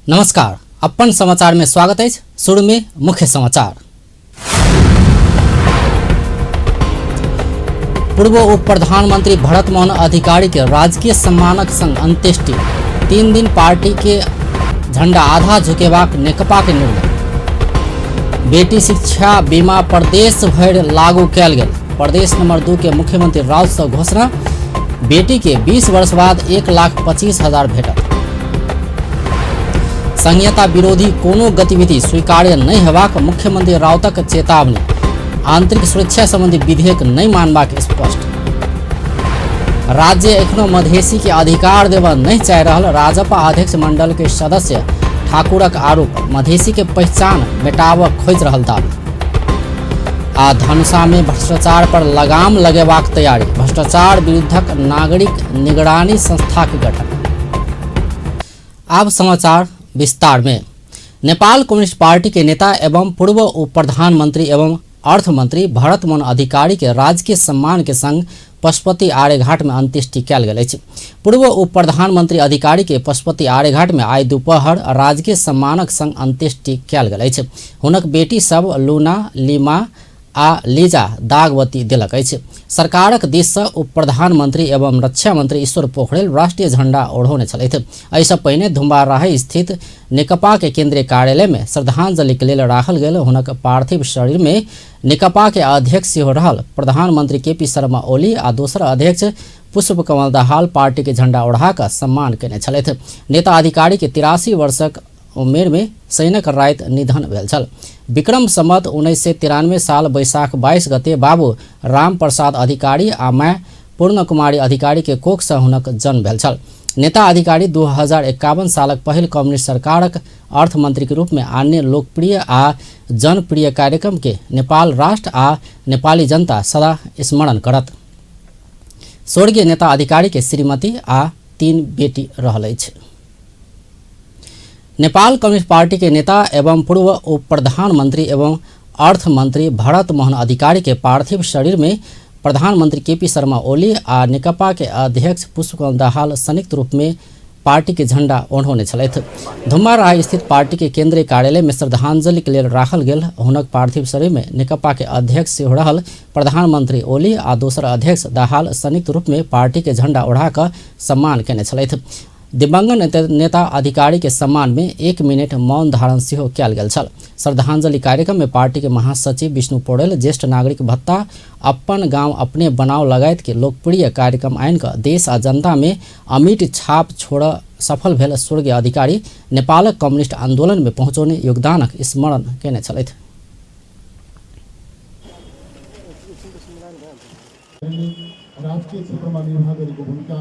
नमस्कार, अपन समाचार में स्वागत अछि। शुरू में मुख्य समाचार। पूर्व उप प्रधानमंत्री भरत मोहन अधिकारी के राजकीय सम्मानक संग अंत्येष्टि। 3 दिन पार्टी के झंडा आधा झुकेबाक नेकपा के निर्णय। बेटी शिक्षा बीमा प्रदेश भरि लागू कयल गेल। प्रदेश नंबर 2 के मुख्यमंत्री राउत सँ घोषणा। बेटी के 20 वर्ष बाद 1,25,000 भेटत। संघीयता विरोधी कोनो गतिविधि स्वीकार्य नहि हेबाक मुख्यमंत्री राउतक चेतावनी। आंतरिक सुरक्षा संबंधी विधेयक नहि मानबाक स्पष्ट। राज्य एखनो मधेसी के अधिकार देबऽ नहि चाहि रहल राजपा अध्यक्ष मंडल के सदस्य ठाकुरक आरोप। मधेसी के पहचान मेटाबऽ खोजि रहल दावी। आ धनुषा में भ्रष्टाचार पर लगाम लगेबाक तैयारी। भ्रष्टाचार विरुद्धक नागरिक निगरानी संस्था के गठन। आब समाचार विस्तार में। नेपाल कम्युनिस्ट पार्टी के नेता एवं पूर्व उप प्रधानमंत्री एवं अर्थमंत्री भरत मोहन अधिकारी के राजकीय सम्मान के संग पशुपति आर्यघाट में अंत्येष्टि कयल गेल अछि। पूर्व उप प्रधानमंत्री अधिकारी के पशुपति आर्यघाट में आइ दुपहर राजकीय सम्मानक संग अंत्येष्टि कयल गेल अछि। हुनक बेटी सब लूना, लीमा आ लीजा दागवती देलक अछि। सरकारक दिस सँ उप प्रधानमंत्री एवं रक्षा मंत्री ईश्वर पोखरेल राष्ट्रीय झंडा ओढ़ौने छलथि। एहि सँ पहिने धुम्बाराही स्थित नेकपा के केंद्रीय कार्यालय में श्रद्धांजलि के लेल राखल गेल हुनक पार्थिव शरीर में नेकपा के अध्यक्ष सेहो रहल प्रधानमंत्री के पी शर्मा ओली आ दोसर अध्यक्ष पुष्प कमल दाहाल पार्टी के झंडा ओढ़ा कऽ सम्मान केने छलथि। नेता अधिकारी के 83 वर्षक उमेर में शैनक राति निधन भेल छल। विक्रम संवत 1993 साल बैसाख 22 गते बाबू राम प्रसाद अधिकारी आ माय पूर्ण कुमारी अधिकारी के कोख सँ हुनक जन्म भेल छल। नेता अधिकारी 2051 सालक पहिल कम्युनिस्ट सरकारक अर्थमंत्री के रूप में अन्य लोकप्रिय आ जनप्रिय कार्यक्रम के नेपाल राष्ट्र आ नेपाली जनता सदा स्मरण करत। स्वर्गीय नेता अधिकारी के श्रीमती आ 3 बेटी रहल अछि। नेपाल कम्युनिस्ट पार्टी के नेता एवं पूर्व उप प्रधानमंत्री एवं अर्थमंत्री भरत मोहन अधिकारी के पार्थिव शरीर में प्रधानमंत्री के पी शर्मा ओली आ नेकपा के अध्यक्ष पुष्पकमल दाहाल संयुक्त रूप में पार्टी के झंडा ओढ़ौने छलथि। धुम्माराही स्थित पार्टी के केंद्रीय कार्यालय में श्रद्धांजलि के लेल राखल गेल हुनक पार्थिव शरीर में नेकपा के अध्यक्ष सेहो रहल प्रधानमंत्री ओली आ दोसर अध्यक्ष दाहाल संयुक्त रूप में पार्टी के झंडा ओढ़ा कऽ सम्मान केने छलथि। दिवंगत नेता अधिकारी के सम्मान में 1 मिनट मौन धारण सेहो कयल गेल छल। श्रद्धांजलि कार्यक्रम में पार्टी के महासचिव विष्णु पौडेल ज्येष्ठ नागरिक भत्ता अपन गांव अपने बनाव लगायत के लोकप्रिय कार्यक्रम आनि कऽ देश आ जनता में अमिट छाप छोड़ सफल भेल स्वर्गीय अधिकारी नेपालक कम्युनिस्ट आंदोलन में पहुंचौने योगदानक स्मरण केने छलथि। राजकीय क्षेत्रमा निर्वाह गरेको भूमिका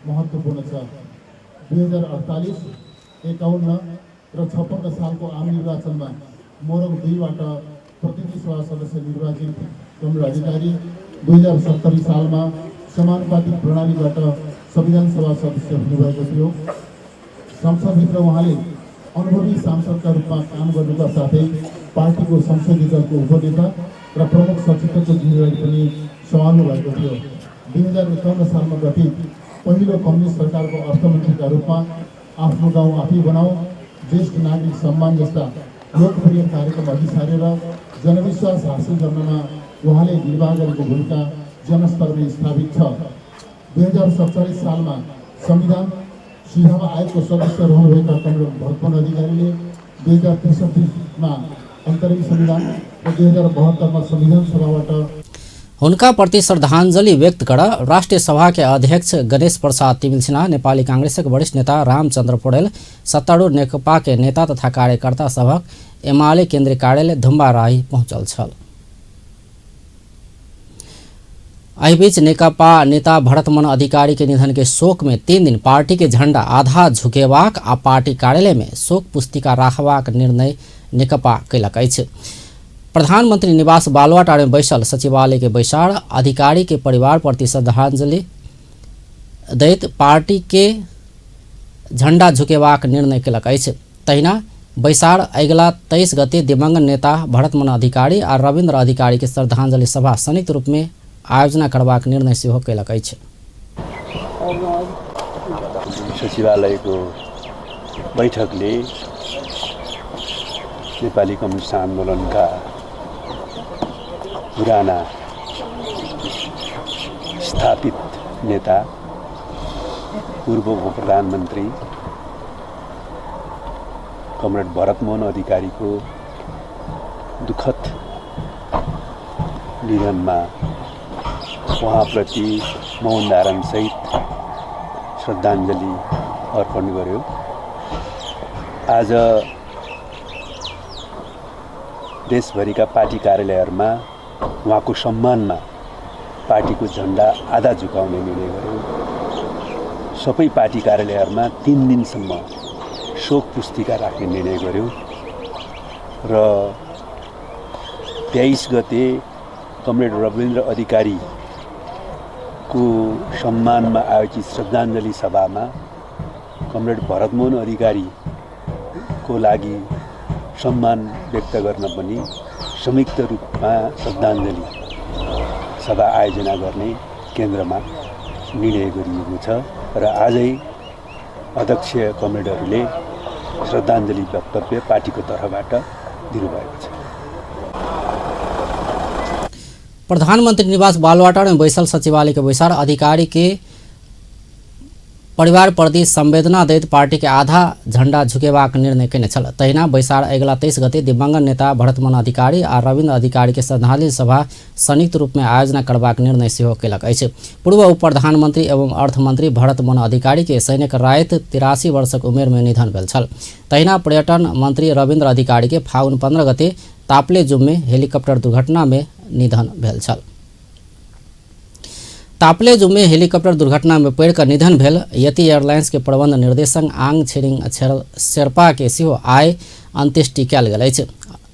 महत्त्वपूर्ण छ। 2048, 51 र 56 सालको आम निर्वाचनमा मोरङ 2बाट प्रतिनिधि सभा सदस्य निर्वाचित कमल अधिकारी 2070 सालमा समानुपातिक प्रणालीबाट संविधान सभा सदस्य हुनुभएको थियो। संसदभित्र उहाँले अनुभवी सांसदका रूपमा काम गर्नुका साथै पार्टीको संसदीय दलको उपनेता र प्रमुख सचेतकको जिम्मेवारी पनि सम्हाल्नु भएको थियो। 2051 सालमा गठित पहिलो कम्युनिस्ट सरकारको अर्थमन्त्रीका रूपमा आफ्नो गाउँ आफै बनाऊ, ज्येष्ठ नागरिक सम्मान जस्ता लोकप्रिय कार्यक्रम अघि सारेर जनविश्वास हासिल गर्नमा उहाँले निर्वाह गरेको भूमिका जनस्तरमा स्थापित छ। 2047 सालमा संविधान सुझाव आयोगको सदस्य रहनुभएका कमरेड भरतमोहन अधिकारीले 2063 अन्तरिम संविधान र 2072 संविधान सभाबाट हुनका प्रति श्रद्धांजलि व्यक्त कर राष्ट्रिय सभा के अध्यक्ष गणेश प्रसाद तिमिल्सिना, नेपाली कांग्रेसक वरिष्ठ नेता रामचंद्र पौडेल, सत्तारूढ़ नेकपा के नेता तथा कार्यकर्ता सभक एमाले केंद्रीय कार्यालय धुम्बाराही पहुंचल छल। एहि बीच नेकपा नेता भरतमोहन अधिकारी के निधन के शोक में 3 दिन पार्टी के झंडा आधा झुकेबाक आ पार्टी कार्यालय में शोक पुस्तिका राखबाक निर्णय नेकपा कयलक अछि। प्रधानमंत्री निवास बालुवाटार में बैसल सचिवालय के बैसार अधिकारी के परिवार प्रति श्रद्धांजलि दैत पार्टी के झंडा झुकेबाक निर्णय कयलक अछि। तहिना बैसार अगिला 23 गते दिवंगत नेता भरतमोहन अधिकारी आ रविन्द्र अधिकारी के श्रद्धांजलि सभा संयुक्त रूप में आयोजना करबाक निर्णय सेहो कयलक अछि। सचिवालयको बैठकले नेपाली कम्युनिस्ट आन्दोलनका पुराना स्थापित नेता, पूर्व उप प्रधानमन्त्री कमरेड भरतमोहन अधिकारीको दुःखद निधनमा उहाँप्रति मौन धारणसहित श्रद्धाञ्जली अर्पण गर्यो। आज देशभरिका पार्टी कार्यालयहरूमा उहाँको सम्मानमा पार्टीको झन्डा आधा झुकाउने निर्णय गर्यो। सबै पार्टी कार्यालयहरूमा 3 दिनसम्म शोक पुस्तिका राख्ने निर्णय गर्यो र 23 गते कमरेड रविन्द्र अधिकारीको सम्मानमा आयोजित श्रद्धाञ्जली सभामा कमरेड भरतमोहन अधिकारीको लागि सम्मान व्यक्त गर्न पनि संयुक्त रूपमा श्रद्धाञ्जली सभा आयोजना गर्ने केन्द्रमा निर्णय गरिएको छ र आजै अध्यक्ष कमरेडहरूले श्रद्धाञ्जली वक्तव्य पार्टीको तर्फबाट दिनुभएको छ। प्रधानमंत्री निवास बालुवाटार में बैसल सचिवालय के बैसार अधिकारी के परिवार प्रति संवेदना दैत पार्टी के आधा झंडा झुकेबाक निर्णय केने छल। तहिना बैसार अगिला 23 गते दिवंगत नेता भरतमोहन अधिकारी आ रविन्द्र अधिकारी के श्रद्धांजलि सभा संयुक्त रूप में आयोजना करबाक निर्णय सेहो केलक अछि। पूर्व उप प्रधानमंत्री एवं अर्थमंत्री भरतमोहन अधिकारी के सैनिक राति 83 वर्षक उमेर में निधन भेल छल। तहिना पर्यटन मंत्री रविन्द्र अधिकारी के फागुन 15 गते ताप्लेजुम में हेलीकॉप्टर दुर्घटना में निधन भेल छल। ताप्लेजुम में हेलीकॉप्टर दुर्घटना में पड़िकऽ निधन भेल यति एयरलाइंस के प्रबंध निर्देशक आंग छिरिङ शेर्पा के सेहो आइ अंत्येष्टि कयल गेल अछि।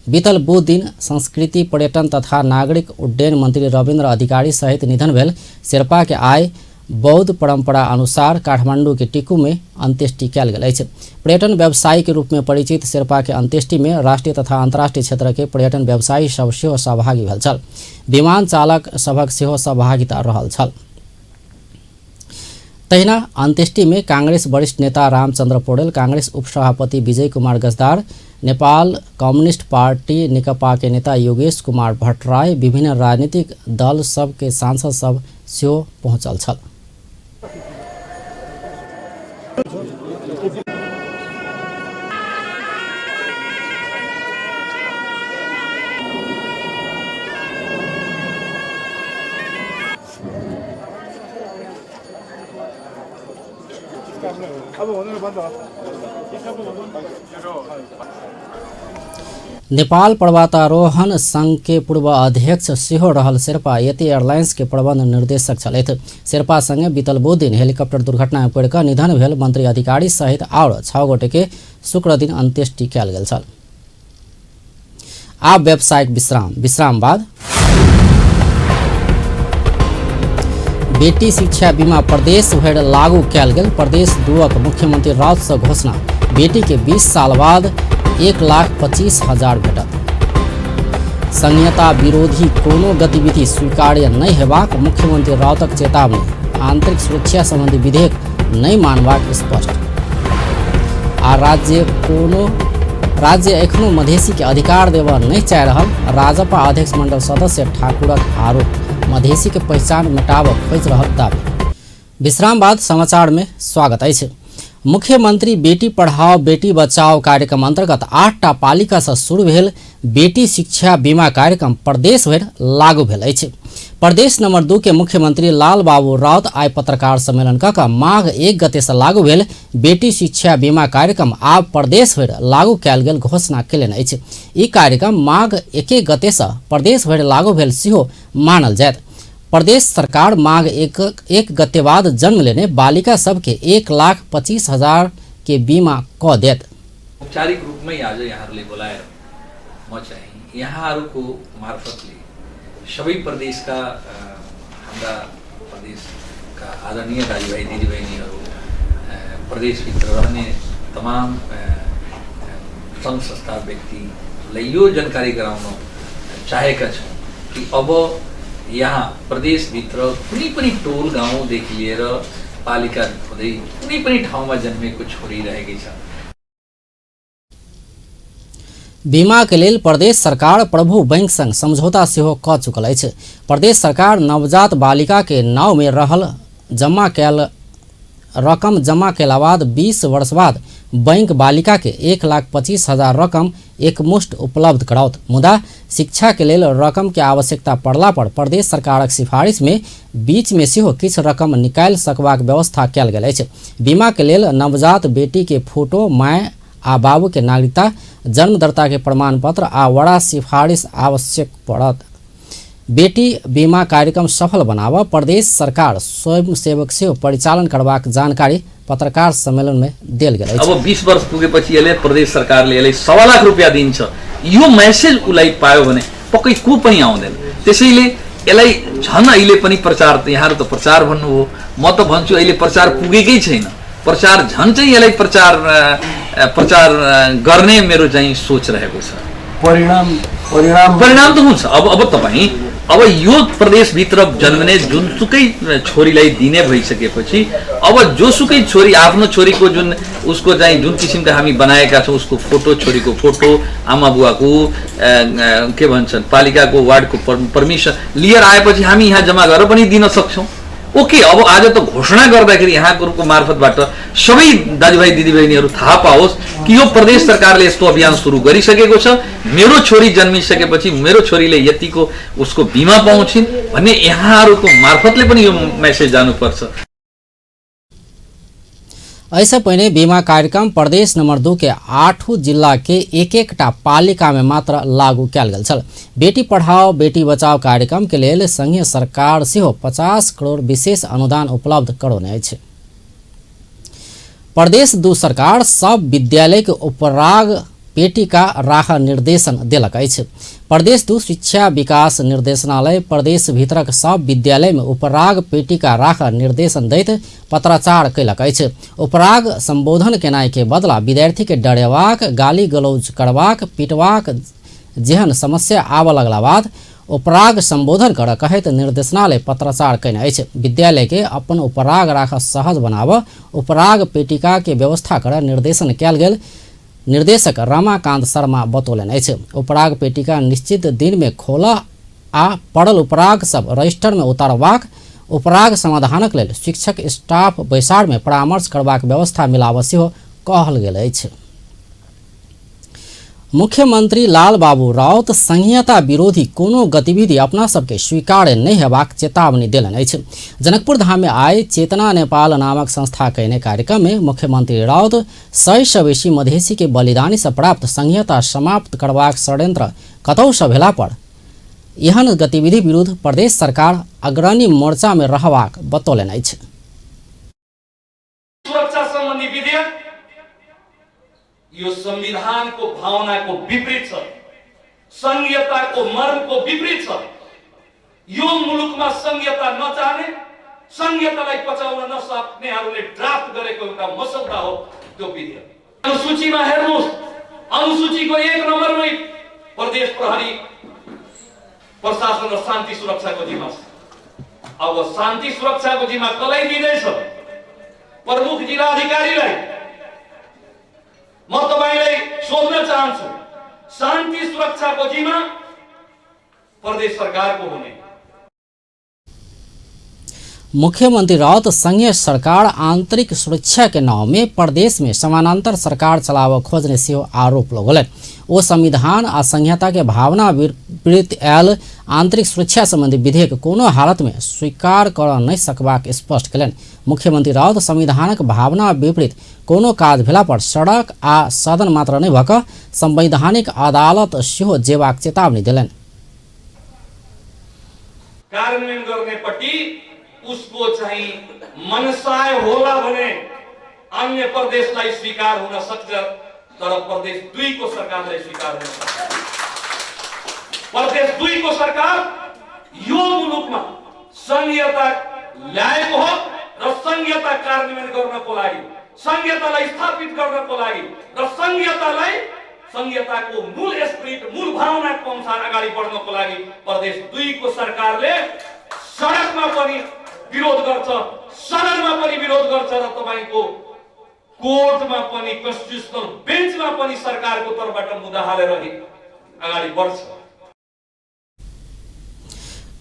बीतल बुध दिन संस्कृति पर्यटन तथा नागरिक उड्डयन मंत्री रविन्द्र अधिकारी सहित निधन भेल शेर्पा के आइ बौद्ध परंपरा अनुसार काठमांडू के टिकू में अंत्येष्टि कयल गेल अछि। पर्यटन व्यवसायी के रूप में परिचित शेर्पा के अंत्येष्टि में राष्ट्रीय तथा अंतर्राष्ट्रीय क्षेत्र के पर्यटन व्यवसायी सब सेहो सहभागी भेल छल। विमान चालक सभक सेहो सहभागिता रहल छल। तहिना अंत्येष्टि में कांग्रेस वरिष्ठ नेता रामचंद्र पौडेल, कांग्रेस उपसभापति विजय कुमार गजदार, नेपाल कम्युनिस्ट पार्टी नेकपा के नेता योगेश कुमार भट्टराई, विभिन्न राजनीतिक दल सब के सांसद सब सेहो पहुँचल छल। नेपाल पर्वतारोहण संघ के पूर्व अध्यक्ष सेहो रहल शेर्पा यति एयरलाइंस के प्रबंध निर्देशक छलथि। शेर्पा संगे बीतल बुध दिन हेलीकॉप्टर दुर्घटना में पड़िकऽ निधन भेल मंत्री अधिकारी सहित आओर 6 गोटे के शुक्र दिन अंत्येष्टि कयल गेल छल। आब व्यावसायिक विश्राम। विश्राम बाद बेटी शिक्षा बीमा प्रदेश भरि लागू कयल गेल। प्रदेश 2 मुख्यमंत्री राउत से घोषणा, बेटी के 20 साल बाद 1,25,000 भेटत। संहिता विरोधी कोनो गतिविधि स्वीकार्य नहि हेबाक मुख्यमंत्री राउतक चेतावनी, आंतरिक सुरक्षा संबंधी विधेयक नहि मानबाक स्पष्ट। आ राज्य एखनो मधेसी के अधिकार देबऽ नहि चाहि रहल राजपा अध्यक्ष मंडल सदस्य ठाकुरक आरोप, मधेसी के पहचान मिटाबऽ खोजि रहल दावी। विश्राम बाद समाचार में स्वागत अछि। मुख्यमंत्री बेटी पढ़ाओ बेटी बचाओ कार्यक्रम अंतर्गत 8टा पालिका से शुरू भेल बेटी शिक्षा बीमा कार्यक्रम प्रदेश भरि लागू भेल अछि। प्रदेश नंबर 2 के मुख्यमंत्री लाल बाबू राउत आइ पत्रकार सम्मेलन कऽ कऽ माघ 1 गते से लागू भेल बेटी शिक्षा बीमा कार्यक्रम आब प्रदेश भरि लागू कयल गेल घोषणा केलनि अछि। ई कार्यक्रम माघ 1 गते से प्रदेश भरि लागू भेल सेहो मानल जायत। प्रदेश सरकार माघ 1 गते बाद जन्म लेने बालिका सबके 1,25,000 के बीमा क देत। औपचारिक रूपमै आज यहाँहरूले बोलाएर म चाहिँ यहाँहरूको मार्फतले सबै प्रदेशका हाम्रा प्रदेशका आदरणीय दाजुभाइ दिदीबहिनीहरू, प्रदेशभित्र रहने तमाम सङ्घ संस्था व्यक्तिलाई यो जानकारी गराउन चाहेका छौँ कि अब यहाँ प्रदेशभित्र कुनै पनि टोल गाउँदेखि लिएर पालिका हुँदै कुनै पनि ठाउँमा जन्मेको छोरी रहेकै छ। बीमा के लेल प्रदेश सरकार प्रभु बैंक संग समझौता सेहो क चुकल अछि। प्रदेश सरकार नवजात बालिका के नाव में रहल जमा कयल रकम जमा कयला बाद 20 वर्ष बाद बैंक बालिका के 1,25,000 रकम एकमुश्त उपलब्ध कराओत। मुदा शिक्षा के लेल रकम के आवश्यकता पड़ला पर प्रदेश सरकारक सिफारिश में बीच में सेहो किछु रकम निकालि सकबाक व्यवस्था कयल गेल अछि। बीमा के लेल नवजात बेटी के फोटो, my आ बाबू के नागरिकता, जन्म दर्ता के प्रमाण पत्र आ वड़ा सिफारिश आवश्यक पड़त। बेटी बीमा कार्यक्रम सफल बनाबऽ प्रदेश सरकार स्वयंसेवक सेहो परिचालन करबाक जानकारी पत्रकार सम्मेलन में देल गेल अछि। अब 20 वर्ष पुगेपछि यसले प्रदेश सरकारले यसलाई 1.25 लाख रुपियाँ दिन्छ, यो मेसेज उसलाई पायो भने पक्कै को पनि आउँदैन। त्यसैले यसलाई झन् अहिले पनि प्रचार, यहाँहरू त प्रचार भन्नुभयो, म त भन्छु अहिले प्रचार पुगेकै छैन। प्रचार झन् चाहिँ यसलाई प्रचार प्रचार गर्ने मेरो चाहिँ सोच रहेको छ। परिणाम परिणाम परिणाम त हुन्छ। अब अब तपाईँ अब यो प्रदेशभित्र जन्मने जुनसुकै छोरीलाई दिने भइसकेपछि अब जोसुकै छोरी आफ्नो छोरीको जुन उसको चाहिँ जुन किसिमका हामी बनाएका छौँ उसको फोटो, छोरीको फोटो, आमा बुवाको के भन्छन् पालिकाको वार्डको पर्मिसन लिएर आएपछि हामी यहाँ जम्मा गरेर पनि दिन सक्छौँ। ओके, अब आज त घोषणा गर्दाखेरि यहाँको मार्फतबाट सबै दाजुभाइ दिदीबहिनीहरू थाहा पाओस् कि यो प्रदेश सरकारले यस्तो अभियान सुरु गरिसकेको छ। मेरो छोरी जन्मिसकेपछि मेरो छोरीले यतिको उसको बिमा पाउँछिन् भन्ने यहाँहरूको मार्फतले पनि यो मेसेज जानुपर्छ। ऐसे पहिने बीमा कार्यक्रम प्रदेश नंबर 2 के 8 जिला के एक एकटा पालिका में मात्र लागू कयल गेल छल। बेटी पढ़ाओ बेटी बचाओ कार्यक्रम के लेल संघीय सरकार सेहो 50 करोड़ विशेष अनुदान उपलब्ध करौने अछि। प्रदेश 2 सरकार सब विद्यालय के उपराग पेटिका राख निर्देशन देलक अछि। प्रदेश 2 शिक्षा विकास निर्देशनालय प्रदेश भीतरक सब विद्यालय में उपराग पेटिका राख निर्देशन दैत पत्राचार कयलक अछि। उपराग संबोधन केनाइ के बदला विद्यार्थी के डरेबाक, गाली गलौज करबाक, पिटबाक जेहन समस्या आबऽ लगला बाद उपराग संबोधन कर कहैत निर्देशनालय पत्राचार कयने अछि। विद्यालय के अपन उपराग राख सहज बनाबऽ उपराग पेटिका के व्यवस्था कर निर्देशन कयल गेल निर्देशक रमाकांत शर्मा बतौलनि अछि। उपराग पेटिका निश्चित दिन में खोलऽ आ पड़ल उपराग सब रजिस्टर में उतारबाक, उपराग समाधानक लेल शिक्षक स्टाफ बैसार में परामर्श करबाक व्यवस्था मिलाबऽ सेहो कहल गेल अछि। मुख्यमंत्री लालबाबू राउत संघीयता विरोधी कोनो गतिविधि अपना सबके स्वीकार्य नहि हेबाक चेतावनी देलनि अछि। जनकपुर धाम में आइ चेतना नेपाल नामक संस्था कयने कार्यक्रम में मुख्यमंत्री राउत 100 सँ बेसी मधेसी के बलिदानी से प्राप्त संघीयता समाप्त करबाक षड्यंत्र कतौ सँ भेला पर एहन गतिविधि विरुद्ध प्रदेश सरकार अग्रणी मोर्चा में रहबाक बतौलनि अछि। सुरक्षा सम्बन्धी विधेयक यो संविधानको भावनाको विपरीत छ, संघीयताको मर्मको विपरीत छ। यो मुलुकमा संघीयता नचाहने, संघीयतालाई पचाउन नसक्नेहरूले ड्राफ्ट गरेको एउटा मसौदा हो त्यो विधेयक। अनुसूचीमा हेर्नुहोस्, अनुसूचीको 1 नम्बरमै प्रदेश प्रहरी प्रशासन र शान्ति सुरक्षाको जिम्मा छ। अब शान्ति सुरक्षाको जिम्मा कसलाई दिँदैछ? प्रमुख जिल्लाधिकारीलाई। म तपाईलाई सोध्न चाहन्छु, शान्ति सुरक्षाको जिम्मा प्रदेश सरकारको हुने? मुख्यमंत्री राउत संघीय सरकार आंतरिक सुरक्षा के नाम में प्रदेश में समानांतर सरकार चलाबऽ खोजने सेहो आरोप लगौलनि। ओ संविधान आ संघीयता के भावना विपरीत आयल आंतरिक सुरक्षा संबंधी विधेयक कोनो हालत में स्वीकार करऽ नहि सकबाक स्पष्ट कयलनि। मुख्यमंत्री राउत संविधानक भावना विपरीत कोनो काज भेला पर सड़क आ सदन मात्र नहि भऽ कऽ संवैधानिक अदालत सेहो जेबाक चेतावनी देलनि। कार्यान्वयन गर्नेपट्टि उसको चाहिँ मनसाय होला भने अन्य प्रदेशलाई स्वीकार हुन सक्छ, तर प्रदेश 2 को सरकारलाई स्वीकार हुन सक्छ। प्रदेश 2 को सरकार यो मुलुकमा संघीयता ल्याएको हो र संघीयता कार्यान्वयन गर्नको लागि, संघीयतालाई स्थापित गर्नको लागि र संघीयतालाई संघीयताको मूल स्पिरिट, मूल भावनाको अनुसार अगाडि बढ्नको लागि प्रदेश 2 को सरकारले सडकमा पनि विरोध गर्छ, सदनमा पनि विरोध गर्छ र तपाईको कोर्टमा पनि, कन्स्टिट्युसनल बेन्चमा पनि सरकारको तर्फबाट मुद्दा हालेर अगाडि बढ्छ।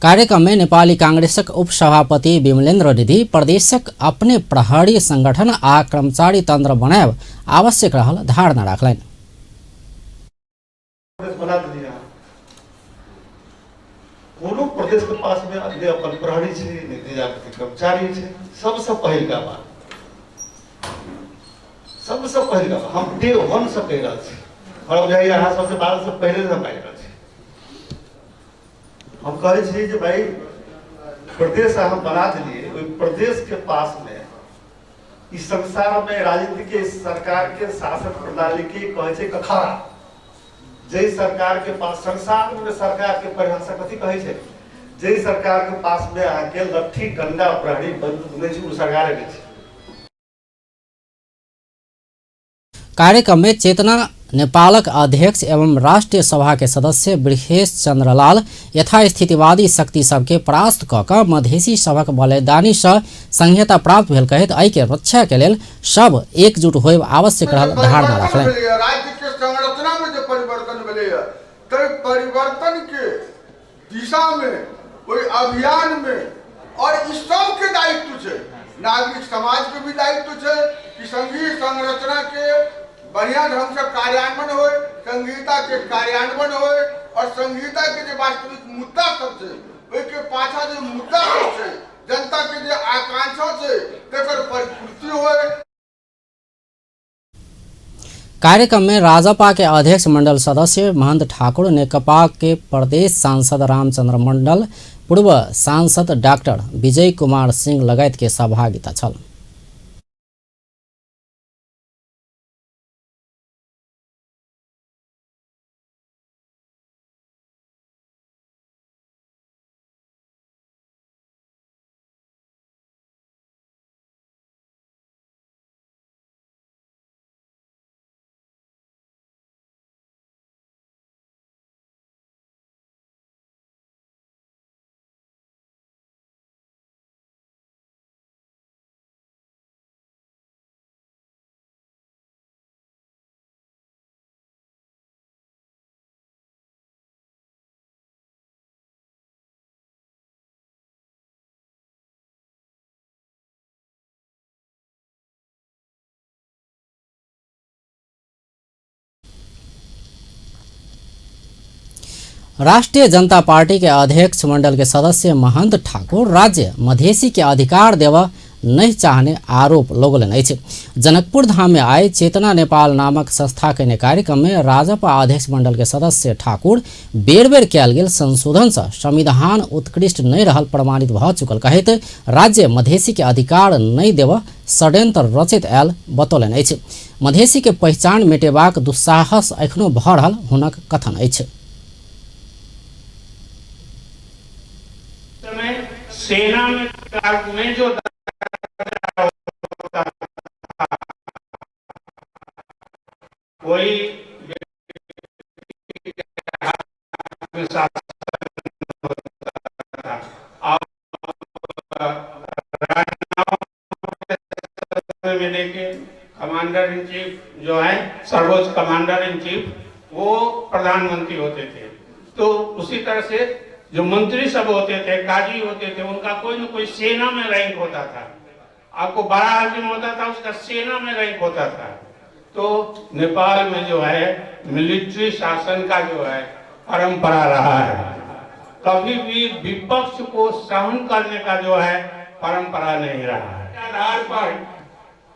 कार्यक्रम में नेपाली कांग्रेसक उपसभापति विमलेन्द्र निधि प्रदेशक अपने प्रहरी संगठन आ कर्मचारी तंत्र बनायब आवश्यक रहल धारणा राखलनि। बना दिया कोनो प्रदेश के पास में ने अपन प्रहरी छै, ने कर्मचारी छै। सबसे पहिलका बात, सबसे पहिलका बात हम डे वन से कहि रहल छी। हमरा बुझाइए अहाँ सबसे बाद से पहिले से हम बाजि रहल छी। हम कहै छी जे भाई प्रदेश अहाँ बना दिलियै, ओहि प्रदेश के पास में इस संसार में राजनीति के सरकार के शासन प्रणाली के कहै छै कखारा। जाहि सरकार के पास संसार में सरकार के परिभाषा कथी कहै छै, जाहि सरकार के पास में अहाँके लट्ठी डंडा प्रहरी बंदूक नहि छै, ओ सरकारे नहि छै। कार्यक्रम में चेतना नेपालक अध्यक्ष एवं राष्ट्रीय सभा के सदस्य बृहेश चंद्रलाल यथास्थितिवादी शक्ति सबके परास्त कऽ कऽ मधेसी सभक बलिदानी से संहिता प्राप्त भेल कहैत एहि के रक्षा के लेल सब एकजुट होयब आवश्यक रहल धारणा राखलनि। राज्य के संरचना में जो परिवर्तन भेलैया, ताहि परिवर्तन के दिशा में, ओहि अभियान में, और इस सबके दायित्व छै, नागरिक समाज के भी दायित्व छै कि संघीय संरचना के बढ़िया ढंग से कार्यान्वयन होय, संहिता के कार्यान्वयन होय, और संहिता के जे वास्तविक मुद्दा सब छै, ओहि के पाछा जे मुद्दा सब छै, जनता के जे आकांक्षा छै, तकर परिपूर्ति होय। कार्यक्रम में राजपा के अध्यक्ष मंडल सदस्य महंत ठाकुर, नेकपा के प्रदेश सांसद रामचंद्र मंडल, पूर्व सांसद डॉक्टर विजय कुमार सिंह लगायत के सहभागिता छल। राष्ट्रीय जनता पार्टी के अध्यक्ष मंडल के सदस्य महंत ठाकुर राज्य मधेसी के अधिकार देवा नहीं चाहने आरोप लगौलनि अछि। जनकपुर धाम में आए चेतना नेपाल नामक संस्था के कार्यक्रम में राजपा अध्यक्ष मंडल के सदस्य ठाकुर बेर बेर कयल गेल संशोधन से संविधान उत्कृष्ट नहीं रहल प्रमाणित भ चुकल कहैत राज्य मधेसी के अधिकार नहीं देवा षड्यंत्र रचित आयल बतौलनि अछि। मधेसी के पहचान मेटेबाक दुस्साहस एखनो भ रहल हुनक कथन अछि। सेना में जो कोई लेके कमांडर इन चीफ जो है, सर्वोच्च कमांडर इन चीफ, वो प्रधानमंत्री होते थे। तो उसी तरह से जो मंत्री सब होते थे, काजी होते थे, उनका कोई न कोई सेना में रैंक होता था। आपको बड़ा हाकिम होता था, उसका सेना में रैंक होता था। तो नेपाल में जो है मिलिट्री शासन का जो है परंपरा रहा है, कभी भी विपक्ष को सहन करने का जो है परंपरा नहीं रहा है। आधार पर,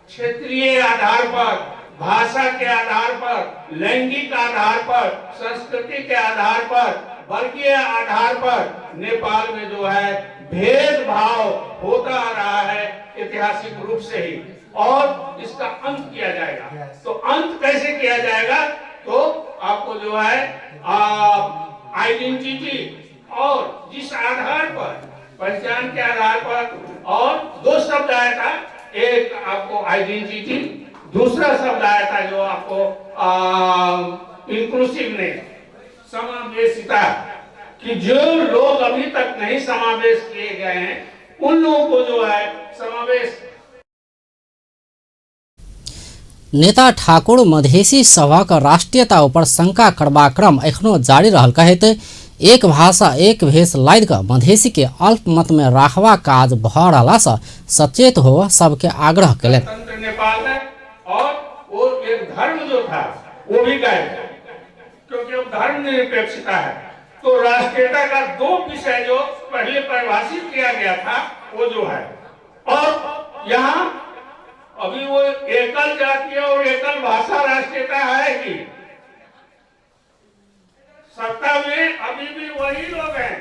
क्षेत्रीय आधार पर, भाषा के आधार पर, लैंगिक आधार पर, संस्कृति के आधार पर, वर्गीय आधार पर नेपाल में जो है भेदभाव होता आ रहा है ऐतिहासिक रूप से ही, और इसका अंत किया जाएगा। तो अंत कैसे किया जाएगा? तो आपको जो है आइडेंटिटी और जिस आधार पर, पहचान के आधार पर, और दो शब्द आया था, एक आपको आइडेंटिटी, दूसरा शब्द आया था जो आपको इंक्लूसिवनेस, समावेशिता, कि जो लोग अभी तक नहीं समावेश किए गए हैं उन लोगों को जो है समावेश। नेता ठाकुर मधेसी सभक राष्ट्रीयता ऊपर शंका करबाक क्रम एखनो जारी रहल कहैत एक भाषा एक भेष लादि कऽ मधेसी के अल्पमत में राखबाक काज भऽ रहला सँ सचेत हो सबके आग्रह केलनि। तंत्र नेपाल है और वो एक धर्म जो था वो भी गायब है, क्योंकि अब धर्म निरपेक्षता है। तो राष्ट्रीयता का दो विषय जो पहले परिभाषित किया गया था वो जो है, और यहाँ अभी वो एकल जातीय और एकल भाषा राष्ट्रीयता है कि सत्ता में अभी भी वही लोग हैं,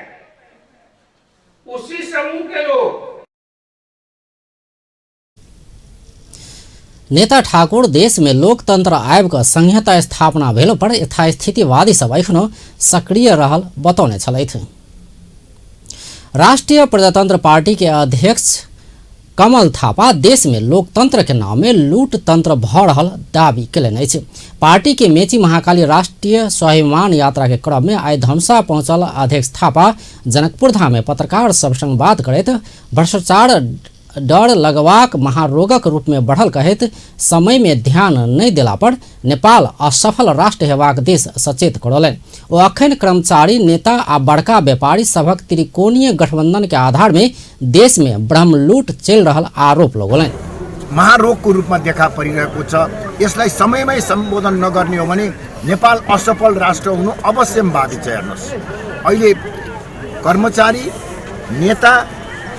उसी समूह के लोग। नेता ठाकुर देश में लोकतंत्र आबि कऽ संहिता स्थापना भेलो पर यथास्थितिवादी सब एखनो सक्रिय रहल बतौने छलथि। राष्ट्रीय प्रजातंत्र पार्टी के अध्यक्ष कमल थापा देश में लोकतंत्र के नाम में लूट तंत्र भऽ रहल दावी केलनि अछि। पार्टी के मेची महाकाली राष्ट्रीय स्वाभिमान यात्रा के क्रम में आइ धनुषा पहुंचल अध्यक्ष थापा जनकपुर धाम में पत्रकार सब संग बात करैत भ्रष्टाचार डर लगबाक महारोगक रूप में बढ़ल कहैत समय में ध्यान नहि देला पर नेपाल असफल राष्ट्र हेबाक देश सचेत करौलनि। ओ अखन कर्मचारी नेता आ बड़का व्यापारी सभक त्रिकोणीय गठबंधन के आधार में देश में ब्रह्मलूट चलि रहल आरोप लगौलनि। महारोगको रूपमा देखा परिरहेको छ। यसलाई समयमै सम्बोधन नगर्ने हो भने नेपाल असफल राष्ट्र हुनु अवश्यम्भावी छ। हेर्नुहोस्, अहिले कर्मचारी नेता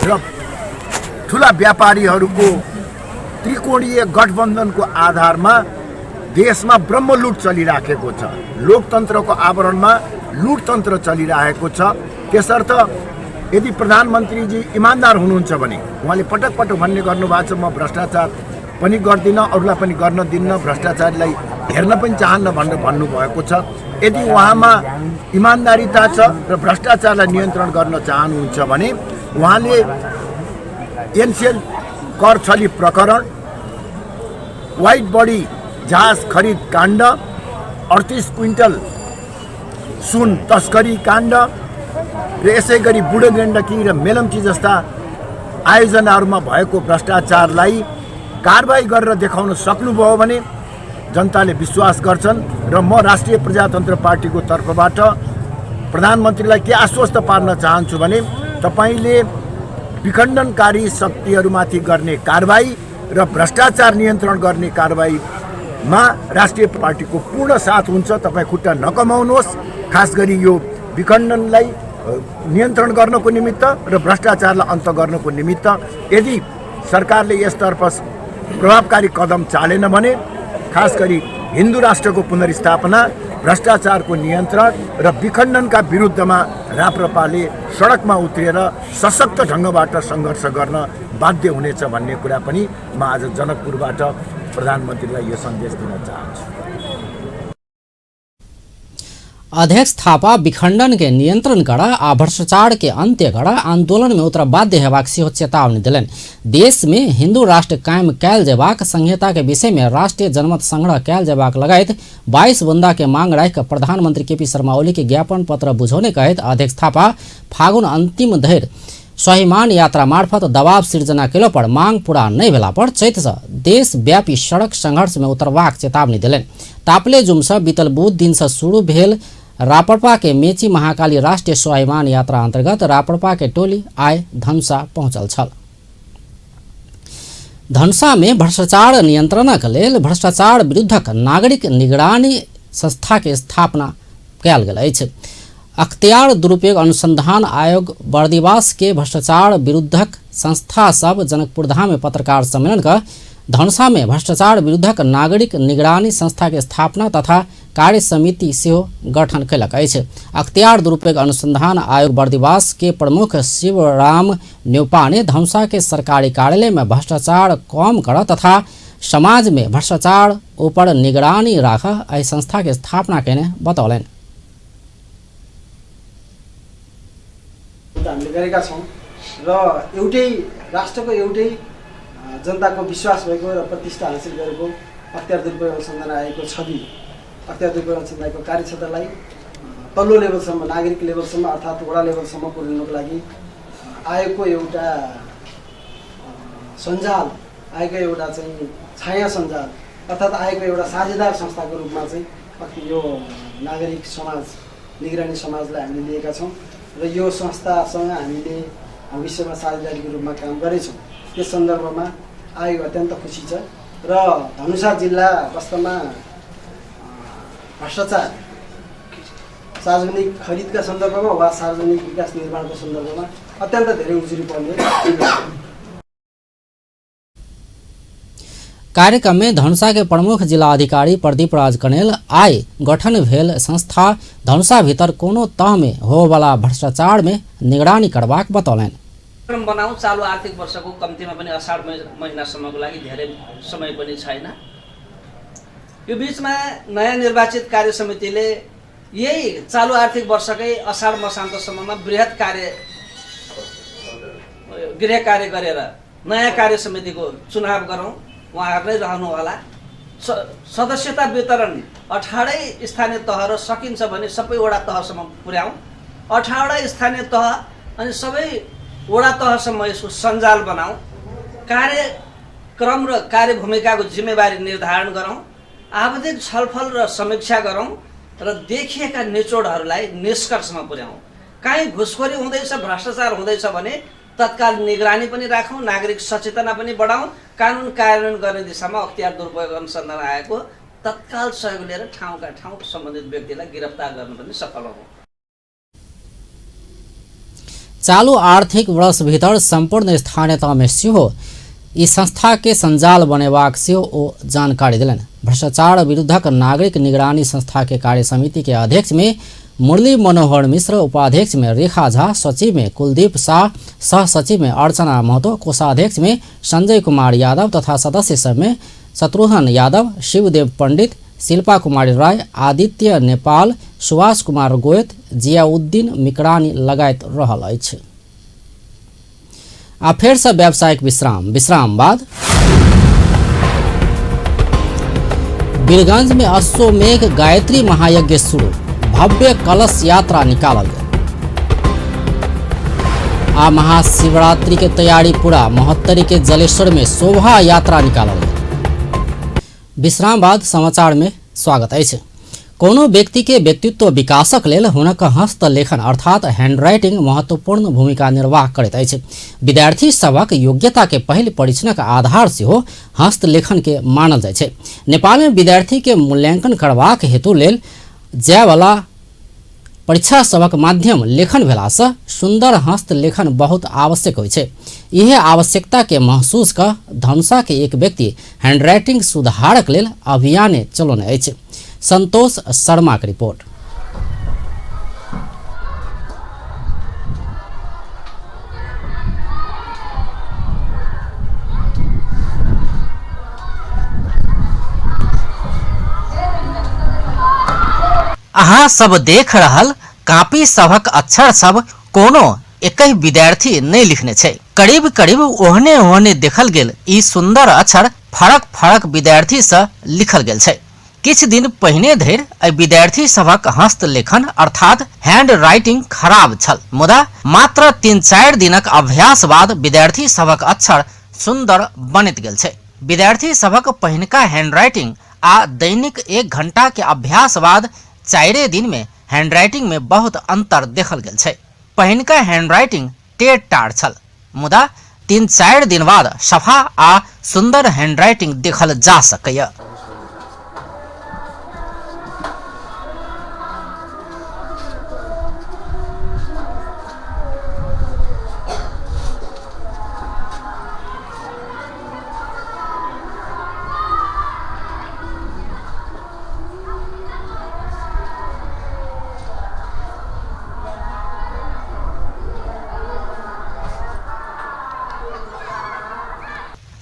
र ठुला व्यापारीहरूको त्रिकोणीय गठबन्धनको आधारमा देशमा ब्रह्मलुट चलिराखेको छ। लोकतन्त्रको आवरणमा लुटतन्त्र चलिरहेको छ। त्यसर्थ यदि प्रधानमन्त्रीजी इमान्दार हुनुहुन्छ भने उहाँले पटक पटक भन्ने गर्नुभएको छ, म भ्रष्टाचार पनि गर्दिनँ, अरूलाई पनि गर्न दिन्न, भ्रष्टाचारलाई हेर्न पनि चाहन्न भनेर भन्नुभएको छ। यदि उहाँमा इमान्दारिता छ र भ्रष्टाचारलाई नियन्त्रण गर्न चाहनुहुन्छ भने उहाँले एनसिएल कर छली प्रकरण, व्हाइट बडी जहाज खरिद काण्ड, 38 क्विन्टल सुन तस्करी काण्ड र यसै गरी बुढो गण्डकी र मेलम्ची जस्ता आयोजनाहरूमा भएको भ्रष्टाचारलाई कारबाही गरेर देखाउन सक्नुभयो भने जनताले विश्वास गर्छन्। र म राष्ट्रिय प्रजातन्त्र पार्टीको तर्फबाट प्रधानमन्त्रीलाई के आश्वस्त पार्न चाहन्छु भने तपाईँले विखण्डनकारी शक्तिहरूमाथि गर्ने कारबाही र भ्रष्टाचार नियन्त्रण गर्ने कारबाहीमा राष्ट्रिय पार्टीको पूर्ण साथ हुन्छ। तपाईँ खुट्टा नकमाउनुहोस्। खास गरी यो विखण्डनलाई नियन्त्रण गर्नको निमित्त र भ्रष्टाचारलाई अन्त गर्नको निमित्त यदि सरकारले यसतर्फ प्रभावकारी कदम चालेन भने खास गरी हिन्दू राष्ट्रको पुनर्स्थापना, भ्रष्टाचारको नियन्त्रण र विखण्डनका विरुद्धमा राप्रपाले सडकमा उत्रिएर सशक्त ढङ्गबाट सङ्घर्ष गर्न बाध्य हुनेछ भन्ने कुरा पनि म आज जनकपुरबाट प्रधानमन्त्रीलाई यो सन्देश दिन चाहन्छु। अध्यक्ष थापा विखंडन के नियंत्रण कर आ भ्रष्टाचार के अंत्य कर आंदोलन में उतर बाध्य हेबाक सेहो चेतावनी देलनि। देश में हिंदू राष्ट्र कायम कयल जेबाक संहिता के विषय में राष्ट्रीय जनमत संग्रह कयल जेबाक लगायत 22 बुंदा के मांग राखि कऽ प्रधानमंत्री केपी शर्मा ओली के ज्ञापन पत्र बुझौने कहैत अध्यक्ष थापा फागुन अंतिम धरि स्वाभिमान यात्रा मार्फत दबाव सिर्जना केलो पर मांग पूरा नहीं भेला पर चैत से देशव्यापी सड़क संघर्ष में उतरबाक चेतावनी देलनि। तापलेजुम से बीतल बुध दिन से शुरू भेल राप्रपा के मेची महाकाली राष्ट्रीय स्वाभिमान यात्रा अंतर्गत राप्रपा के टोली आइ धनुषा पहुंचल छल। धनुषा में भ्रष्टाचार नियंत्रणक लेल भ्रष्टाचार विरुद्धक नागरिक निगरानी संस्था के स्थापना कयल गेल अछि। अख्तियार दुरुपयोग अनुसंधान आयोग बर्दिवास के भ्रष्टाचार विरुद्धक संस्था सब जनकपुरधाम में पत्रकार सम्मेलन का धनुषा में भ्रष्टाचार विरुद्धक नागरिक निगरानी संस्था के स्थापना तथा कार्य समिति सेहो गठन कयलक अछि। अख्तियार दुरुपयोग अनुसंधान आयोग बर्दिवास के प्रमुख शिवराम न्यौपाने धनुषा के सरकारी कार्यालय में भ्रष्टाचार कम कर तथा समाज में भ्रष्टाचार ऊपर निगरानी राख एहि संस्था के स्थापना कयने बतौलनि। हामीले गरेका छौँ र एउटै राष्ट्रको एउटै जनताको विश्वास भएको र प्रतिष्ठा हासिल गरेको अख्तियार दुरुपयोग अनुसन्धान आयोगको छवि, अख्तियार दुरुपयोग अनुसन्धान आयोगको कार्यक्षेत्रलाई तल्लो लेभलसम्म, नागरिक लेभलसम्म अर्थात् वडा लेभलसम्म पुर्याउनको लागि आयोगको एउटा सञ्जाल, आयोगको एउटा चाहिँ छाया सञ्जाल अर्थात् आयोगको एउटा साझेदार संस्थाको रूपमा चाहिँ यो नागरिक समाज निगरानी समाजलाई हामीले लिएका छौँ र यो संस्थासँग हामीले भविष्यमा साझेदारीको रूपमा काम गर्नेछौँ। त्यस सन्दर्भमा आयोग अत्यन्त खुसी छ र धनुषा जिल्ला वास्तवमा भ्रष्टाचार सार्वजनिक खरिदका सन्दर्भमा वा सार्वजनिक विकास निर्माणको सन्दर्भमा अत्यन्त धेरै उजुरी पर्ने जिल्ला हो। कार्यक्रम में धनुषा के प्रमुख जिला अधिकारी प्रदीप राज कनेल आइ गठन भेल संस्था धनुषा भीतर कोनो तह में होवला भ्रष्टाचार में निगरानी करबाक बतौलनि। कार्यक्रम बनाऊ चालु आर्थिक वर्षको कम्तीमा पनि असाढ महिनासम्मको लागि धेरै समय पनि छैन। यो बीचमा नयाँ निर्वाचित कार्य समितिले यही चालु आर्थिक वर्षकै असाढ मसान्तसम्ममा बृहत कार्य गृह कार्य गरेर नयाँ कार्य समितिको चुनाव गरौँ, उहाँहरू नै रहनु होला। सदस्यता वितरण 18 स्थानीय तह र सकिन्छ भने सबै वडा तहसम्म पुर्याउँ। 18 स्थानीय तह अनि सबै वडा तहसम्म यसको सञ्जाल बनाऊ। कार्यक्रम र कार्यभूमिकाको जिम्मेवारी निर्धारण गरौँ, आवधिक छलफल र समीक्षा गरौँ र देखिएका निचोडहरूलाई निष्कर्षमा पुर्याउँ। काहीँ घुसखोरी हुँदैछ, भ्रष्टाचार हुँदैछ भने तत्काल निगरानी पनि राखौँ, नागरिक सचेतना पनि बढाउँ, कानुन कार्यान्वयन गर्ने दिशामा अख्तियार दुरुपयोग अनुसन्धान आयोगको तत्काल सहयोग लिएर ठाउँका ठाउँ सम्बन्धित व्यक्तिलाई गिरफ्तार गर्न पनि सफल हौँ। चालू आर्थिक वर्ष भीतर सम्पूर्ण स्थानीय तहमे सेहो ई संस्था के संजाल बनेबाक सेहो ओ जानकारी देलनि। भ्रष्टाचार विरुद्धक नागरिक निगरानी संस्था के कार्य समिति के अध्यक्ष में मुरली मनोहर मिश्र, उपाध्यक्ष में रेखा झा, सचिव में कुलदीप शाह, सह सचिव में अर्चना महतो, कोषाध्यक्ष में संजय कुमार यादव तथा सदस्य सब में शत्रुघ्न यादव, शिवदेव पंडित, शिल्पा कुमारी राय, आदित्य नेपाल, सुभाष कुमार गोयत, जियाउद्दीन मिकरानी लगायत रहल अछि। आ फेर से व्यावसायिक विश्राम। विश्राम बाद वीरगंज में अश्वमेघ गायत्री महायज्ञ शुरू, भव्य कलश यात्रा निकालल गेल। आ महाशिवरात्रि के तैयारी पूरा, महोत्तरी के जलेश्वर में शोभा यात्रा निकालल गेल। विश्राम बाद समाचार में स्वागत अछि। कोनो व्यक्ति के व्यक्तित्व विकासक लेल हुनक हस्तलेखन अर्थात हैंडराइटिंग महत्वपूर्ण भूमिका निर्वाह करैत अछि। विद्यार्थी सभक योग्यता के पहिल परीक्षणक आधार सेहो हस्तलेखन के मानल जाइ छै। नेपाल में विद्यार्थी के मूल्यांकन करबाक हेतु लेल जायवला परीक्षा सभक माध्यम लेखन भेलासँ सुंदर हस्तलेखन बहुत आवश्यक होइ छै। इहे आवश्यकता के महसूस क धनुषा के एक व्यक्ति हैंडराइटिंग सुधारक लेल अभियान चलौने अछि। संतोष शर्मा के रिपोर्ट। अहाँ सब देख रहल कापी सभक अक्षर सब कोनो एकहि विद्यार्थी नहीं लिखने छै। करीब करीब ओहने ओहने देखल गेल ई सुंदर अक्षर फरक फरक विद्यार्थी से लिखल गेल छै। किछु दिन पहिने धरि एहि विद्यार्थी सभक हस्तलेखन अर्थात हैंड राइटिंग खराब छल, मुदा मात्र 3-4 दिनक अभ्यास बाद विद्यार्थी सभक अक्षर सुंदर बनैत गेल छै। विद्यार्थी सभक पहिनका हैंडराइटिंग आ दैनिक 1 घंटा के अभ्यास बाद 4 दिन में हैंडराइटिंग में बहुत अंतर देखल गेल छै। पहिनका हैंडराइटिंग टेढ़ टाढ़ छल, मुदा 3-4 दिन बाद सफा आ सुंदर हैंडराइटिंग देखल जा सकैया।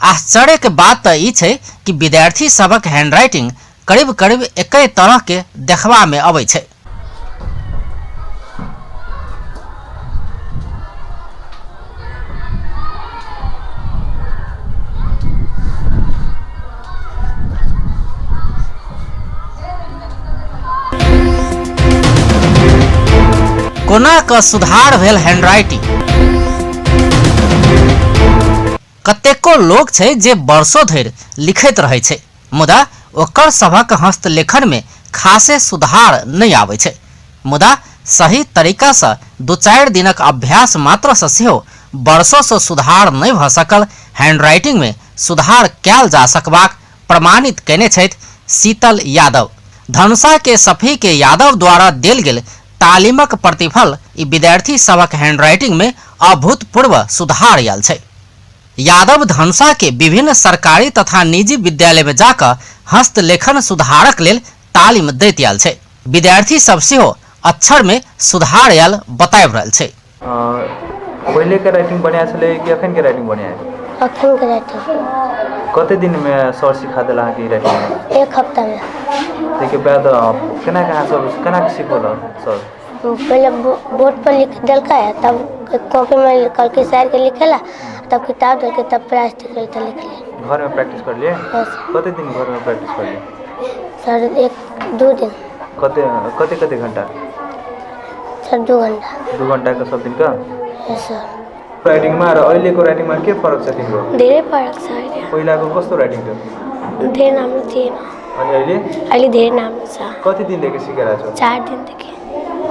आश्चर्य के बात तो ई छै कि विद्यार्थी सबक हैंडराइटिंग करीब करीब एके तरह के देखबा में अबै छै। कोना क सुधार भेल हैंडराइटिंग? कतेको लोक छै जे वर्षो धरि लिखैत रहै छै, मुदा ओकर सभक हस्तलेखन मे खासे सुधार नहि आबै छै। मुदा सही तरीका सँ 2-4 दिनक अभ्यास मात्र सँ सेहो वर्षो सँ सुधार नहि भऽ सकल हैंडराइटिंग मे सुधार कयल जा सकबाक प्रमाणित कयने छथि शीतल यादव। धनुषा के सफी के यादव द्वारा देल गेल तालीमक प्रतिफल ई विद्यार्थी सभक हैंडराइटिंग मे अभूतपूर्व सुधार आयल छै। यादव धनुषा के विभिन्न सरकारी तथा निजी विद्यालय मे जाकऽ हस्तलेखन सुधारक लेल तालीम दैत आयल छै। विद्यार्थी सब सेहो अक्षर मे सुधार आयल बताबि रहल छै। पहिलेके राइटिंग बढ़िआँ छलै कि अखनके राइटिंग बढ़िआँ है? अखनके राइटिंग। कते दिनमे सर सिखा देला अहाँके ई राइटिंग? एक हफ्तामे। ताहिके बाद केना कऽ अहाँ सब केना कऽ सिखौलक सर? पहिले बोर्ड पर लिख देलकै, तब कॉपीमे कहलकै सरके लिखै लए, तब किताब देलकै, तब प्रैक्टिस केलियै तऽ लिखलियै। घरमे प्रैक्टिस करलियै? कते दिन घरमे प्रैक्टिस करलियै? सर 1-2 दिन। कते कते कते घंटा? सर 2 घंटा। 2 घंटा के सब दिन का? Yes sir. राइटिङमा र अहिलेको राइटिङमा के फरक छ तिम्रो? धेरै फरक छ अहिले। पहिलाको कस्तो राइटिङ थियो? धेरै राम्रो थिएन। अनि अहिले? अहिले धेरै राम्रो छ। कति दिनदेखि सिकिरहेको छौ? 4 दिनदेखि।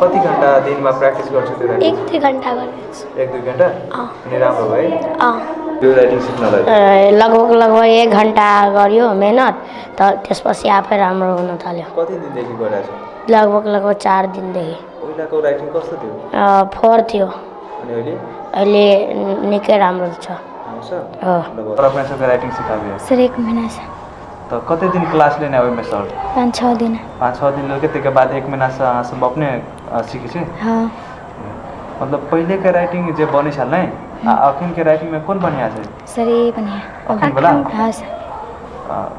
कति घन्टा दिनमा प्र्याक्टिस गर्छु त्यो राइटिङ? 1-2 घन्टा गर्छु। 1-2 घन्टा? अनि राम्रो भयो है? यो राइटिङ सिक्नलाई लगभग 1 घन्टा गर्यो मेहनत, त त्यसपछि आफै राम्रो हुन थाल्यो। कति दिनदेखि गरिरहेको छौ? लगभग 4 दिनदेखि। पहिलाको राइटिङ कस्तो थियो? फोहोर थियो। अनि अहिले? अहिले निकै राम्रो छ। हो। अपना सबके राइटिङ सिखाबियो? सर 1 महीना से। तो कते दिन क्लास लेने ओहिमे सर? 5-6 दिन। 5-6 दिन लेके ताहिके बाद 1 महीना से अहाँ सब अपने सीखै छी? हाँ। मतलब पहिले के राइटिंग जे बनै छल नै आ अखन के राइटिंग में कोन बढ़िया छै? सर ई बढ़िया। अखन वाला? हाँ सर।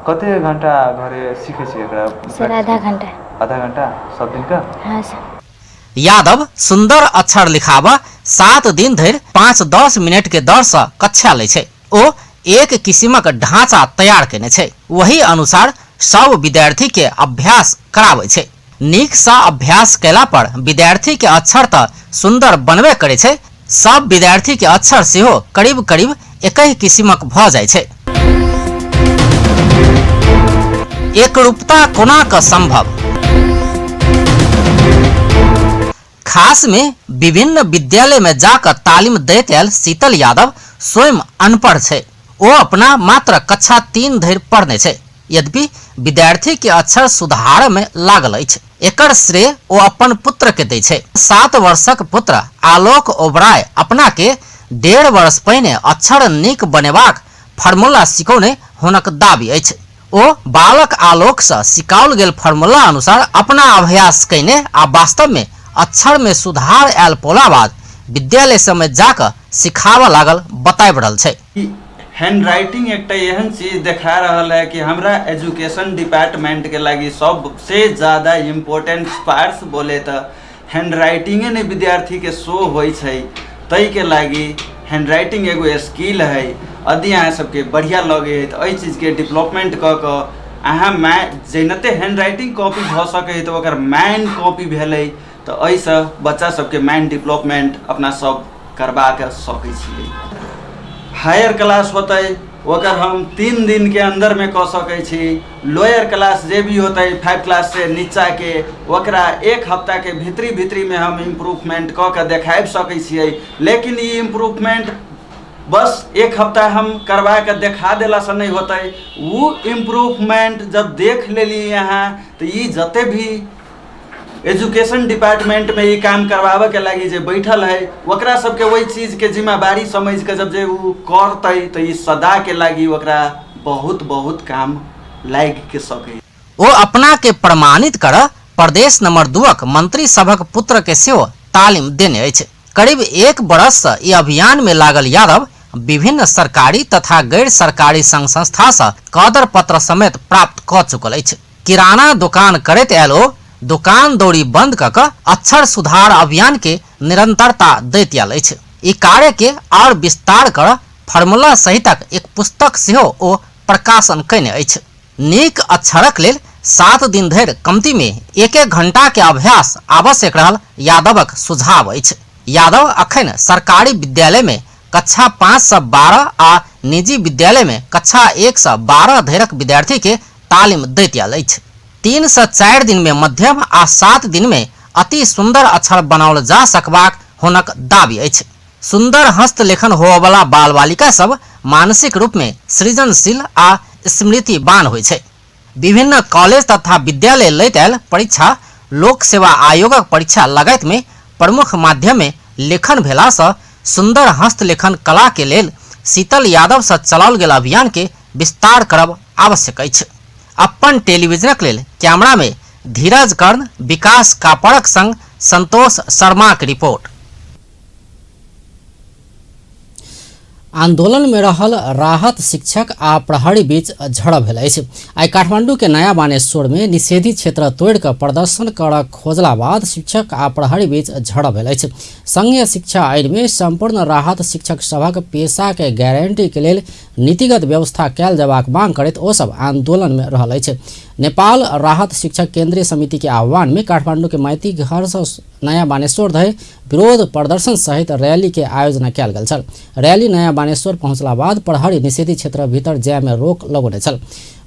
कते घंटा घरे सीखै छी एकरा? सर आधा घंटा। आधा घंटा सब दिन का? हाँ सर। यादव सुंदर अक्षर लिखाबा 7 दिन धरि 5-10 मिनट के दर से कक्षा लै छै। ओ एक किसिमक ढांचा तैयार केने छै, वही अनुसार सब विद्यार्थी के अभ्यास कराबै छै। नीक सँ अभ्यास कयला पर विद्यार्थी के अक्षर तऽ सुंदर बनबे करै छै, सब विद्यार्थी के अक्षर सेहो करीब करीब एकहि किसिमक भऽ जाइ छै। एकरूपता कोना कऽ संभव? खास में विभिन्न विद्यालय में जाकर तालीम दैत आयल शीतल यादव स्वयं अनपढ़ छै। ओ अपना मात्र कक्षा 3 धरि पढ़ने छै, यद्यपि विद्यार्थी के अक्षर सुधार में लागल अछि। एकर श्रेय ओ अपन पुत्र के दै छै। 7 वर्षक पुत्र आलोक ओबराय अपना के 1.5 वर्ष पहिने अक्षर नीक बनेबाक फॉर्मूला सिखौने हुनक दावी अछि। ओ बालक आलोक से सिखाओल गेल फॉर्मूला अनुसार अपना अभ्यास कयने आ वास्तव में अक्षर में सुधार आयल पौला बाद विद्यालय समय जाकर सिखाबऽ लागल बताबि रहल छै। हैंडराइटिंग एकटा एहन चीज देखा रहल है कि हमरा एजुकेशन डिपार्टमेंट के लागि सबसे ज़्यादा इम्पोर्टेंट पार्ट्स बोले तो हैंडराइटिंगे ने विद्यार्थी के शो होइ छै। तै के लागि हैंडराइटिंग एगो स्किल है। यदि अहाँ सबके बढ़िया लगे है तो एहि चीजके डेवलपमेंट कऽ कऽ अहाँ मै जेनाते हैंडराइटिंग कॉपी भऽ सकै है तऽ ओकर माइंड कॉपी भेलै, तऽ एहिसँ बच्चा सबके माइंड डेवलपमेंट अपना सब करबा के सकै छियै। हायर क्लास होतै ओकर हम 3 दिन के अंदर में कऽ सकै छी। लोअर क्लास जे भी होतै 5 क्लास से नीचा के ओकरा 1 हफ्ता के भीतरी भीतरी में हम इम्प्रूवमेंट कऽ के देखाबि सकै छियै। लेकिन ई इम्प्रूवमेंट बस 1 हफ्ता हम करवा के देखा देलासँ नहि होतै। ओ इम्प्रूवमेंट जब देख लेली अहाँ तऽ ई जते भी एजुकेशन डिपार्टमेंट में ई काम करवावे के लागि जे बैठल है ओकरा सबके वही चीज के जिम्मेवारी समझ के जब जे उ करतै तऽ ई सदा के लागि ओकरा बहुत बहुत काम लागि के सकै। ओ अपना के प्रमाणित कर प्रदेश नंबर 2 मंत्री सभक पुत्र के सेहो तालीम देने अछि। करीब 1 बरस से ई अभियान में लागल यादव विभिन्न सरकारी तथा गैर सरकारी संघ संस्था से कदर पत्र समेत प्राप्त क चुकल अछि। किराना दुकान करैत आयल ओ दुकान दौरी बंद क कऽ अक्षर सुधार अभियान के निरंतरता दैत आयल अछि। ई कार्य के और विस्तार कर फॉर्मूला सहितक एक पुस्तक सेहो ओ प्रकाशन कयने अछि। नीक अक्षरक लेल 7 दिन धरि कमती में 1-1 घंटा के अभ्यास आवश्यक रहल यादवक सुझाव अछि। यादव अखन सरकारी विद्यालय में कक्षा 5 से 12 आ निजी विद्यालय में कक्षा 1 से 12 धरिक विद्यार्थी के तालिम दैत आयल अछि। 3 से 4 दिन में मध्यम आ 7 दिन में अति सुंदर अक्षर बनाओल जा सकबाक हुनक दावी अछि। सुंदर हस्तलेखन होवऽवला बाल बालिका सब मानसिक रूप में सृजनशील आ स्मृतिवान होइ छै। विभिन्न कॉलेज तथा विद्यालय लैत आयल परीक्षा, लोक सेवा आयोगक परीक्षा लगायत में प्रमुख माध्यम में लेखन भेला सँ सुंदर हस्तलेखन कला के लेल शीतल यादव सँ चलाओल गेल अभियान के विस्तार करब आवश्यक अछि। अप्पन टेलीविजनक लेल कैमरा में धीरज कर्ण, विकास कापड़क संग संतोष शर्माक रिपोर्ट। आंदोलन में रहल राहत शिक्षक आ प्रहरी बीच झड़प भेल अछि। आइ काठमांडू के नया बानेश्वर में निषेधित क्षेत्र तोड़ि कऽ प्रदर्शन करऽ खोजला बाद शिक्षक आ प्रहरी बीच झड़प भेल अछि। संघीय शिक्षा ऐन में संपूर्ण राहत शिक्षक सभक पेशा के गारंटी के लेल नीतिगत व्यवस्था कयल जेबाक मांग करैत ओ सब आंदोलन में रहल अछि। नेपाल राहत शिक्षक केंद्रीय समिति के आह्वान में काठमांडू के माइती घर सँ नया बानेश्वर धरि विरोध प्रदर्शन सहित रैली के आयोजना कयल गेल छल। रैली नया बानेश्वर पहुंचला बाद प्रहरी निषेधित क्षेत्र भीतर जाय में रोक लगौने छल।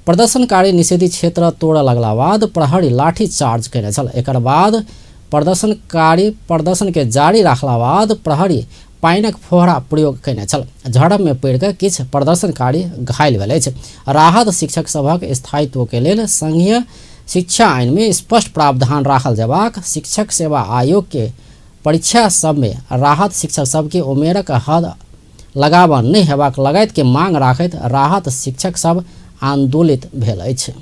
प्रदर्शनकारी निषेधित क्षेत्र तोड़ऽ लगला बाद प्रहरी लाठी चार्ज कयने छल। एकर बाद प्रदर्शनकारी प्रदर्शन के जारी राखला बाद प्रहरी पानिक फोहरा प्रयोग कयने छल। झड़प में पड़ि कऽ किछु प्रदर्शनकारी घायल भेल अछि। राहत शिक्षक सभक स्थायित्व के लेल संघीय शिक्षा ऐन में स्पष्ट प्रावधान राखल जेबाक, शिक्षक सेवा आयोग के परीक्षा सब में राहत शिक्षक सब के उमेरक हद लगाव नहि हेबाक लगायत के मांग राखैत राहत शिक्षक सब आंदोलित भेल अछि।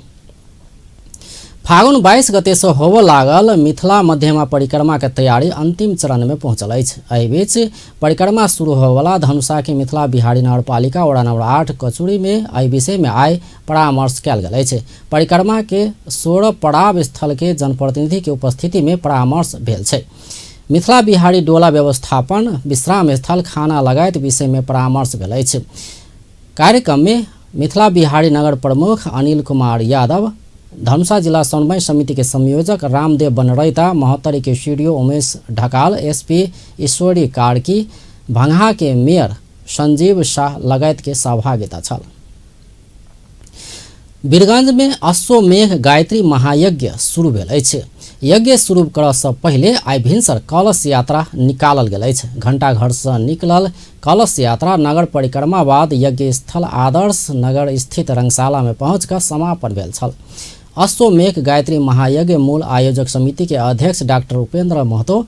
फागुन 22 गते से होबऽ लागल मिथिला मध्यमा परिक्रमा के तैयारी अंतिम चरण में पहुंचल अछि। एहि बीच परिक्रमा शुरू होबऽवला धनुषा के मिथिला बिहारी नगरपालिका वडा नंबर 8 कचुरी में एहि विषय में आइ परामर्श कयल गेल अछि। परिक्रमा के 16 पड़ाव स्थल के जनप्रतिनिधि के उपस्थिति में परामर्श भेल छै। मिथिला बिहारी डोला व्यवस्थापन, विश्राम स्थल, खाना लगायत विषय में परामर्श भेल अछि। कार्यक्रम में मिथिला बिहारी नगर प्रमुख अनिल कुमार यादव, धनुषा जिला समन्वय समिति के संयोजक रामदेव बनरैता, महोत्तरी के सीडीओ उमेश ढकाल, एसपी ईश्वरी कार्की, भंगहा के मेयर संजीव शाह लगायत के सहभागिता छल। वीरगंज में अश्वमेघ गायत्री महायज्ञ शुरू भेल अछि। यज्ञ शुरू करऽ सँ पहिले आइ भिनसर कलश यात्रा निकालल गेल अछि। घंटाघर सँ निकलल कलश यात्रा नगर परिक्रमा बाद यज्ञ स्थल आदर्श नगर स्थित रंगशाला में पहुँच कऽ समापन भेल छल। अश्वमेघ गायत्री महायज्ञ मूल आयोजक समिति के अध्यक्ष डॉक्टर उपेंद्र महतो,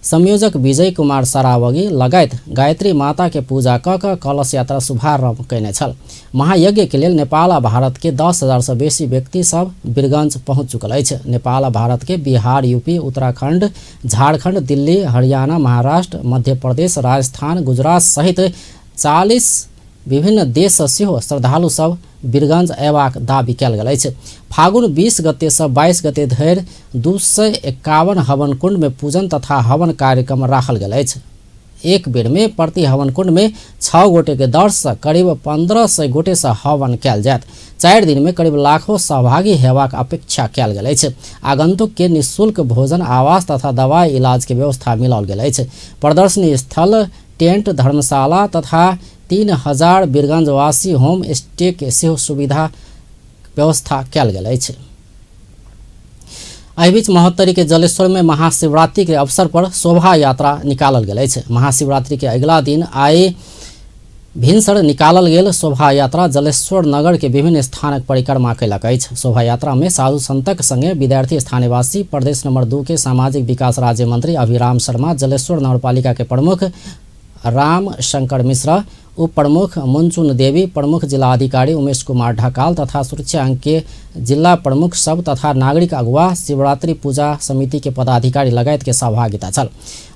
संयोजक विजय कुमार सरावगी लगायत गायत्री माता के पूजा क कऽ कलश यात्रा शुभारंभ कयने छल। महायज्ञ के लेल नेपाल आ भारत के 10,000 सँ बेसी व्यक्ति सब वीरगंज पहुँच चुकल अछि। नेपाल आ भारत के बिहार, यूपी, उत्तराखंड, झारखंड, दिल्ली, हरियाणा, महाराष्ट्र, मध्य प्रदेश, राजस्थान, गुजरात सहित 40 विभिन्न देश सँ सेहो श्रद्धालु सब वीरगंज अयबाक दावी कयल गेल अछि। फागुन 20 गते सँ 22 गते धरि 251 हवन कुंड में पूजन तथा हवन कार्यक्रम राखल गेल अछि। एक बेर में प्रति हवन कुंड में 6 गोटे के दर सँ करीब 1500 गोटे सँ हवन कयल जायत। 4 दिन में करीब लाखों सहभागी हेबाक अपेक्षा कयल गेल अछि। आगंतुक के निःशुल्क भोजन, आवास तथा दवाई इलाज के व्यवस्था मिलाओल गेल अछि। प्रदर्शनी स्थल, टेंट, धर्मशाला तथा 3000 वीरगंजवासी होम स्टे के सेहो सुविधा व्यवस्था कयल गेल अछि। एहि बीच महोत्तरी के जलेश्वर में महाशिवरात्रि के अवसर पर शोभा यात्रा निकालल गेल अछि। महाशिवरात्रि के अगिला दिन आइ भिनसर निकालल गेल शोभा यात्रा जलेश्वर नगर के विभिन्न स्थानक परिक्रमा कयलक अछि। शोभा यात्रा में साधु संतक संगे विद्यार्थी, स्थानीयवासी, प्रदेश नंबर 2 के सामाजिक विकास राज्य मंत्री अभिराम शर्मा, जलेश्वर नगरपालिका के प्रमुख राम शंकर मिश्रा, उप प्रमुख मुनचुन देवी, प्रमुख जिलाधिकारी उमेश कुमार ढकाल तथा सुरक्षा अंग के जिला प्रमुख सब तथा नागरिक अगुवा, शिवरात्रि पूजा समिति के पदाधिकारी लगायत के सहभागिता छल।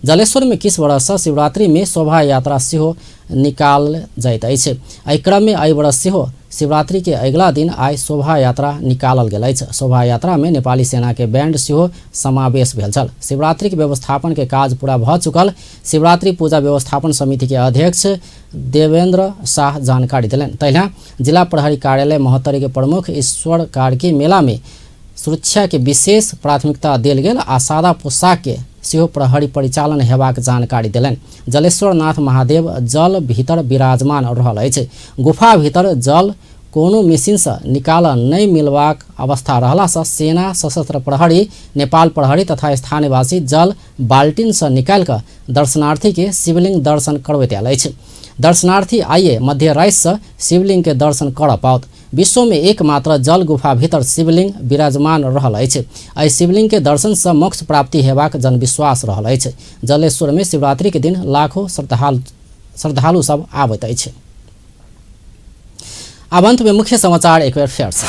जलेश्वर में किछु वर्ष सँ शिवरात्रि में शोभा यात्रा सेहो निकालल जाइत अछि। एहि क्रम में एहि वर्ष सेहो शिवरात्रि के अगिला दिन आइ शोभा यात्रा निकालल गेल अछि। शोभा यात्रा में नेपाली सेना के बैंड सेहो समावेश भेल छल। शिवरात्रि के व्यवस्थापन के काज पूरा भऽ चुकल शिवरात्रि पूजा व्यवस्थापन समिति के अध्यक्ष देवेंद्र शाह जानकारी देलनि। तहिना जिला प्रहरी कार्यालय महोत्तरी के प्रमुख ईश्वर कार्की मेला में सुरक्षा के विशेष प्राथमिकता देल गेल आ सादा पोशाक के सेहो प्रहरी परिचालन हेबाक जानकारी देलनि। जलेश्वरनाथ महादेव जल भीतर विराजमान रहल अछि। गुफा भीतर जल कोनो मशीनसँ निकालऽ नहि मिलबाक अवस्था रहलासँ सेना, सशस्त्र प्रहरी, नेपाल प्रहरी तथा स्थानीयवासी जल बाल्टिनसँ निकालि कऽ दर्शनार्थीके शिवलिंग दर्शन करबैत आयल अछि। दर्शनार्थी आइए मध्यरातिसँ शिवलिंगके दर्शन करऽ पाओत। विश्वमे एकमात्र जल गुफा भीतर शिवलिंग विराजमान रहल अछि। एहि शिवलिंगके दर्शनसँ मोक्ष प्राप्ति हेबाक जनविश्वास रहल अछि। जलेश्वरमे शिवरात्रिके दिन लाखों श्रद्धालु सब आबैत अछि। आब अंत में मुख्य समाचार एक बेर फेर से।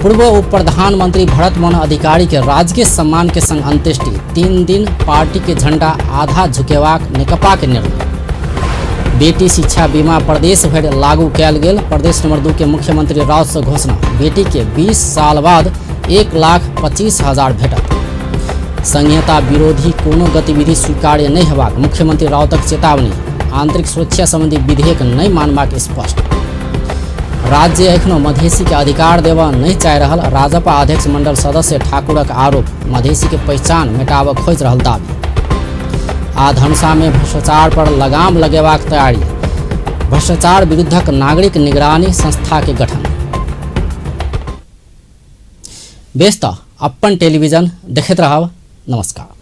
पूर्व उप प्रधानमंत्री भरत मोहन अधिकारी के राजकीय सम्मान के संग अंत्येष्टि। 3 दिन पार्टी के झंडा आधा झुकेबाक नेकपा के निर्णय। बेटी शिक्षा बीमा प्रदेश भरि लागू कयल गेल। प्रदेश नंबर 2 के मुख्यमंत्री राउत से घोषणा। बेटी के 20 साल बाद 1,25,000 भेटत। संघीयता विरोधी कोनो गतिविधि स्वीकार्य नहि हेबाक मुख्यमंत्री राउतक चेतावनी। आंतरिक सुरक्षा संबंधी विधेयक नहि मानबाक स्पष्ट। राज्य एखनो मधेसी के अधिकार देबऽ नहि चाहि रहल राजपा अध्यक्ष मंडल सदस्य ठाकुरक आरोप। मधेसी के पहचान मेटाबऽ खोजि रहल दावी। आ धनुषा में भ्रष्टाचार पर लगाम लगेबाक तैयारी। भ्रष्टाचार विरुद्धक नागरिक निगरानी संस्था के गठन। बेस तऽ अपन टेलीविजन देखैत रहब। नमस्कार।